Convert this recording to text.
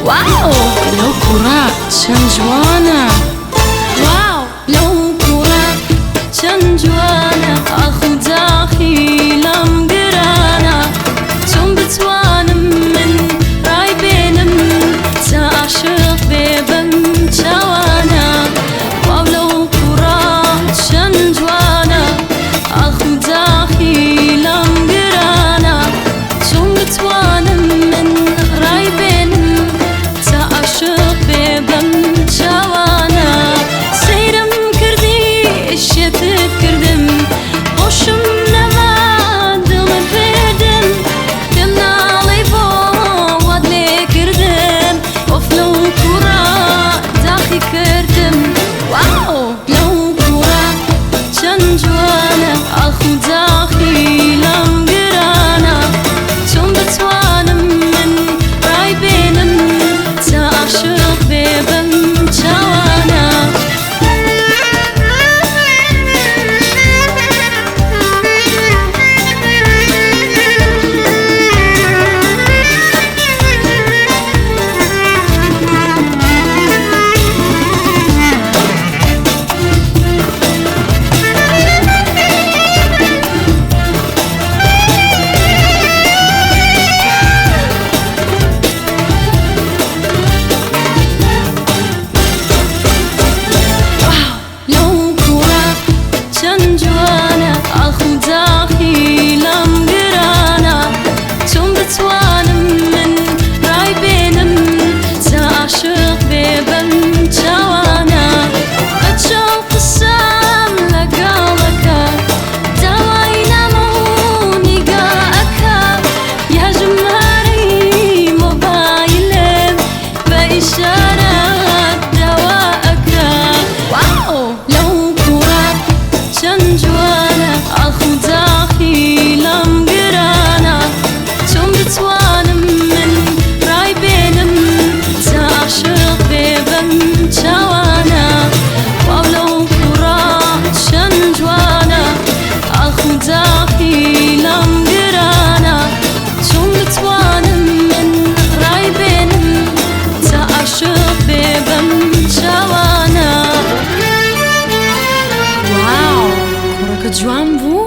واو لەو کوڕە چەند جوانە. واو لەو کوڕە چەند جوانە، ئاخ و داخی لام گرانە، چۆن بتوانم من ڕای بێنم تا عاشق بێ بەم چاوانە. واو لەو کوڕە چەند جوانە، ئاخ و داخی لام گرانە، چۆن بتوانم من ڕای بێنم تا عاشق بێ بەم چاوانە. سەیرم کردی شێتت کردم، خۆشم نەما دڵت بردم، پێم ناڵێی بۆ وات لێ کردم، ئۆف لەو کوڕە داخی کردم. واو لەو کوڕە چەند جوانە، ئاخ و داخی لام گرانە، چۆن بتوانم من ڕای بێنم تا عاشق بێ بەم چاوانە. واو لەو کوڕە چەند جوانە، ئاخ و داخی لام گرانە، چۆن بتوانم من ڕای بێنم تا عاشق بێ بەم چاوانە. بە چاو قسەم لەگەڵەکە، داوای نامە و نیگا ئەکا، یا ژمارەی مۆبایلم بە ئیشارە داوا ئەکا. واو لەو کوڕە چەند جوانە، ئاخ و داخی لام گرانە، چۆن بتوانم من ڕای بێنم تا عاشق بێ بەم چاوانە. واو لەو کوڕە چەند جوانە، ئاخ و داخی لام گرانە، چۆن بتوانم من ڕای بێنم تا عاشق بێ بەم چاوانە. واو کوڕەکە جوان بوو.